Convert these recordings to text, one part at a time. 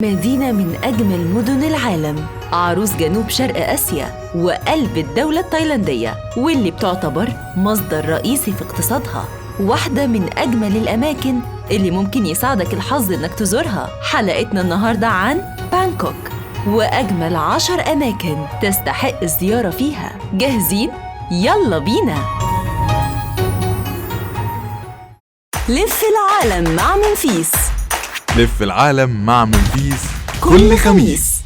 مدينة من أجمل مدن العالم، عروس جنوب شرق آسيا وقلب الدولة التايلاندية، واللي بتعتبر مصدر رئيسي في اقتصادها. واحدة من أجمل الأماكن اللي ممكن يساعدك الحظ إنك تزورها. حلقتنا النهاردة عن بانكوك وأجمل 10 أماكن تستحق الزيارة فيها. جاهزين؟ يلا بينا! لف العالم مع منفيس. لف العالم مع منفيس كل خميس.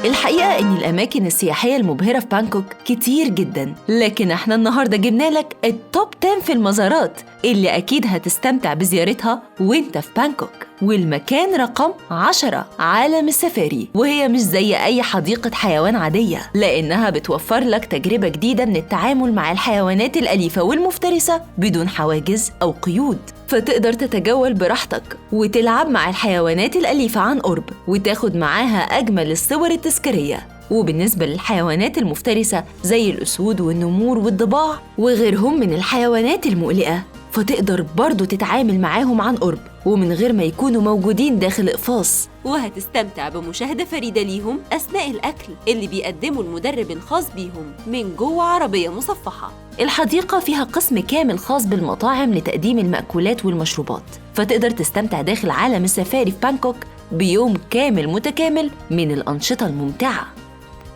الحقيقة إن الأماكن السياحية المبهرة في بانكوك كتير جدا، لكن احنا النهاردة جبنا لك ال top 10 في المزارات اللي أكيد هتستمتع بزيارتها وانت في بانكوك. والمكان رقم 10 عالم السفاري، وهي مش زي أي حديقة حيوان عادية، لأنها بتوفر لك تجربة جديدة من التعامل مع الحيوانات الأليفة والمفترسة بدون حواجز أو قيود، فتقدر تتجول براحتك وتلعب مع الحيوانات الأليفة عن قرب وتاخد معاها أجمل الصور التذكارية. وبالنسبة للحيوانات المفترسة زي الأسود والنمور والضباع وغيرهم من الحيوانات المقلقة، فتقدر برضو تتعامل معاهم عن قرب ومن غير ما يكونوا موجودين داخل إقفاص، وهتستمتع بمشاهدة فريدة ليهم أثناء الأكل اللي بيقدمه المدرب الخاص بيهم من جوه عربية مصفحة. الحديقة فيها قسم كامل خاص بالمطاعم لتقديم المأكولات والمشروبات، فتقدر تستمتع داخل عالم السفاري في بانكوك بيوم كامل متكامل من الأنشطة الممتعة.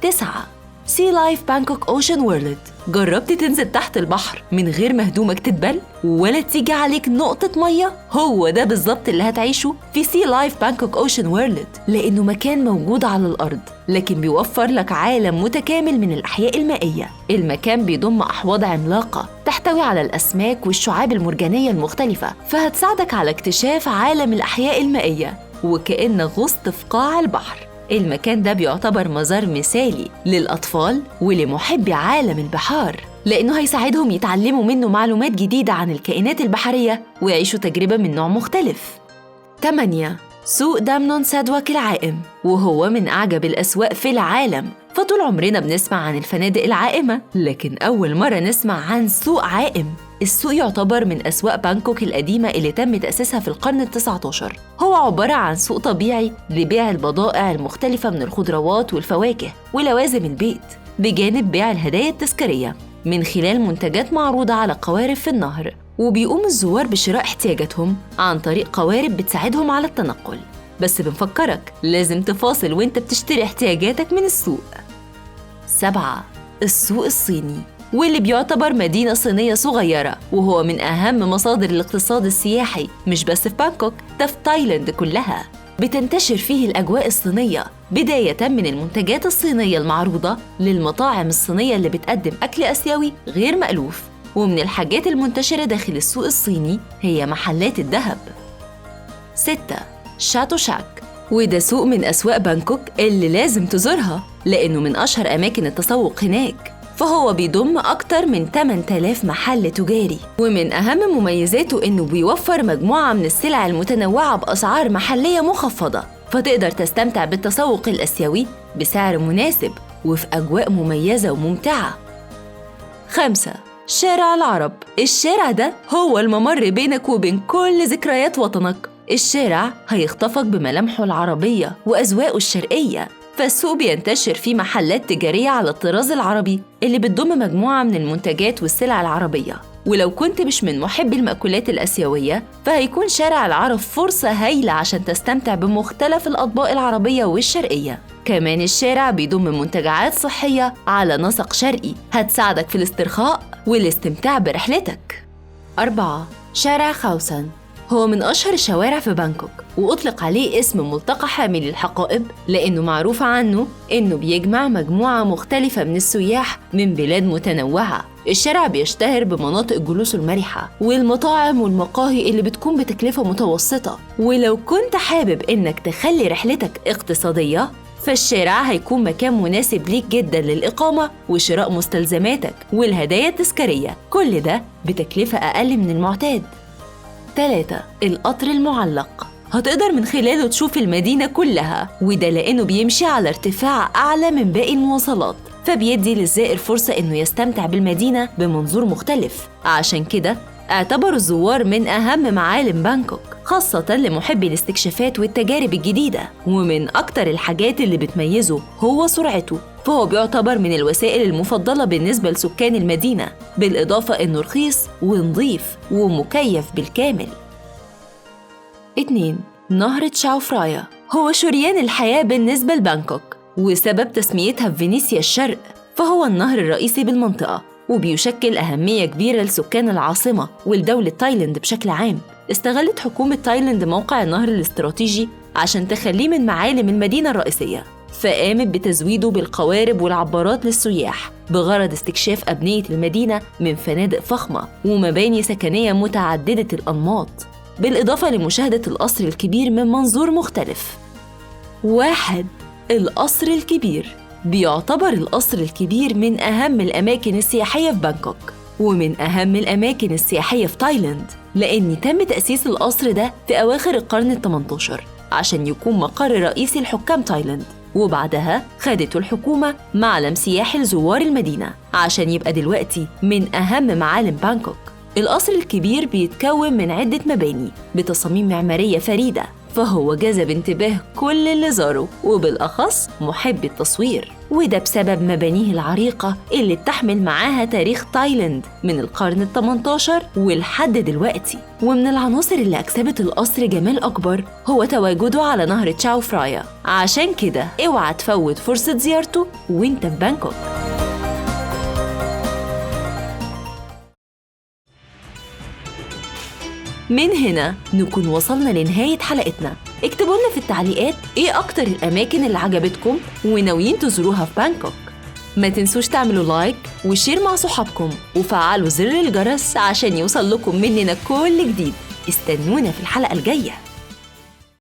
9 Sea Life Bangkok Ocean World. جربت تنزل تحت البحر من غير ما هدومك تتبل ولا تيجي عليك نقطة مية؟ هو ده بالظبط اللي هتعيشه في Sea Life Bangkok Ocean World، لأنه مكان موجود على الأرض لكن بيوفر لك عالم متكامل من الأحياء المائية. المكان بيضم أحواض عملاقة تحتوي على الأسماك والشعاب المرجانية المختلفة، فهتساعدك على اكتشاف عالم الأحياء المائية وكأنك غصت في قاع البحر. المكان ده بيعتبر مزار مثالي للأطفال ولمحبي عالم البحار، لأنه هيساعدهم يتعلموا منه معلومات جديدة عن الكائنات البحرية ويعيشوا تجربة من نوع مختلف. 8 سوق دامنون سادواك العائم، وهو من أعجب الأسواق في العالم. فطول عمرنا بنسمع عن الفنادق العائمة، لكن أول مرة نسمع عن سوق عائم. السوق يعتبر من أسواق بانكوك القديمة اللي تم تأسيسها في القرن ال19. هو عبارة عن سوق طبيعي لبيع البضائع المختلفة من الخضروات والفواكه ولوازم البيت، بجانب بيع الهدايا التذكارية من خلال منتجات معروضة على قوارب في النهر. وبيقوم الزوار بشراء احتياجاتهم عن طريق قوارب بتساعدهم على التنقل. بس بنفكرك لازم تفاصل وانت بتشتري احتياجاتك من السوق. 7 السوق الصيني، واللي بيعتبر مدينة صينية صغيرة، وهو من أهم مصادر الاقتصاد السياحي مش بس في بانكوك، ده في تايلاند كلها. بتنتشر فيه الأجواء الصينية، بداية من المنتجات الصينية المعروضة للمطاعم الصينية اللي بتقدم أكل آسيوي غير مألوف. ومن الحاجات المنتشرة داخل السوق الصيني هي محلات الذهب. 6 شاتو شاك، وده سوق من أسواق بانكوك اللي لازم تزورها لأنه من أشهر أماكن التسوق هناك، فهو بيضم أكتر من 8000 محل تجاري. ومن أهم مميزاته إنه بيوفر مجموعة من السلع المتنوعة بأسعار محلية مخفضة، فتقدر تستمتع بالتسوق الآسيوي بسعر مناسب وفي أجواء مميزة وممتعة. 5 شارع العرب. الشارع ده هو الممر بينك وبين كل ذكريات وطنك. الشارع هيخطفك بملامحه العربية وأذواقه الشرقية، فالسوق بينتشر فيه محلات تجارية على الطراز العربي اللي بتضم مجموعة من المنتجات والسلع العربية. ولو كنت مش من محبي المأكولات الآسيوية، فهيكون شارع العرب فرصة هايلة عشان تستمتع بمختلف الأطباق العربية والشرقية. كمان الشارع بيضم منتجعات صحية على نسق شرقي هتساعدك في الاسترخاء والاستمتاع برحلتك. 4 شارع خاوسان، هو من أشهر الشوارع في بانكوك، وأطلق عليه اسم ملتقى حاملي الحقائب لأنه معروف عنه إنه بيجمع مجموعة مختلفة من السياح من بلاد متنوعة. الشارع بيشتهر بمناطق الجلوس المرحة والمطاعم والمقاهي اللي بتكون بتكلفة متوسطة. ولو كنت حابب إنك تخلي رحلتك اقتصادية، فالشارع هيكون مكان مناسب ليك جدا للإقامة وشراء مستلزماتك والهدايا التذكارية، كل ده بتكلفة أقل من المعتاد. 3 القطر المعلق، هتقدر من خلاله تشوف المدينة كلها، وده لأنه بيمشي على ارتفاع أعلى من باقي المواصلات، فبيدي للزائر فرصة إنه يستمتع بالمدينة بمنظور مختلف. عشان كده اعتبروا الزوار من أهم معالم بانكوك، خاصة لمحبي الاستكشافات والتجارب الجديدة. ومن أكتر الحاجات اللي بتميزه هو سرعته، فهو بيعتبر من الوسائل المفضلة بالنسبة لسكان المدينة، بالإضافة إنه رخيص ونظيف ومكيف بالكامل. 2. نهر تشاو فرايا هو شريان الحياة بالنسبة لبانكوك، وسبب تسميتها بفينيسيا الشرق، فهو النهر الرئيسي بالمنطقة وبيشكل أهمية كبيرة لسكان العاصمة ولدولة تايلاند بشكل عام. استغلت حكومة تايلاند موقع النهر الاستراتيجي عشان تخليه من معالم المدينة الرئيسية، فقامت بتزويده بالقوارب والعبارات للسياح بغرض استكشاف أبنية المدينة من فنادق فخمة ومباني سكنية متعددة الأنماط، بالإضافة لمشاهدة القصر الكبير من منظور مختلف. 1. القصر الكبير. بيعتبر القصر الكبير من أهم الأماكن السياحية في بانكوك، ومن أهم الأماكن السياحية في تايلاند، لأن تم تأسيس القصر ده في أواخر القرن ال18 عشان يكون مقر رئيسي لحكام تايلاند، وبعدها خدته الحكومة معلم سياحي لزوار المدينة عشان يبقى دلوقتي من أهم معالم بانكوك. القصر الكبير بيتكون من عدة مباني بتصاميم معمارية فريدة، فهو جذب انتباه كل اللي زاره وبالأخص محبي التصوير، وده بسبب مبانيه العريقة اللي بتحمل معاها تاريخ تايلاند من القرن ال18 ولحد دلوقتي. ومن العناصر اللي أكسبت القصر جمال أكبر هو تواجده على نهر تشاو فرايا، عشان كده اوعى تفوت فرصة زيارته وانت في بانكوك. من هنا نكون وصلنا لنهاية حلقتنا. اكتبوا لنا في التعليقات ايه أكتر الأماكن اللي عجبتكم وناويين تزوروها في بانكوك. ما تنسوش تعملوا like و share مع صحابكم وفعلوا زر الجرس عشان يوصل لكم مننا كل جديد. استنونا في الحلقة الجاية.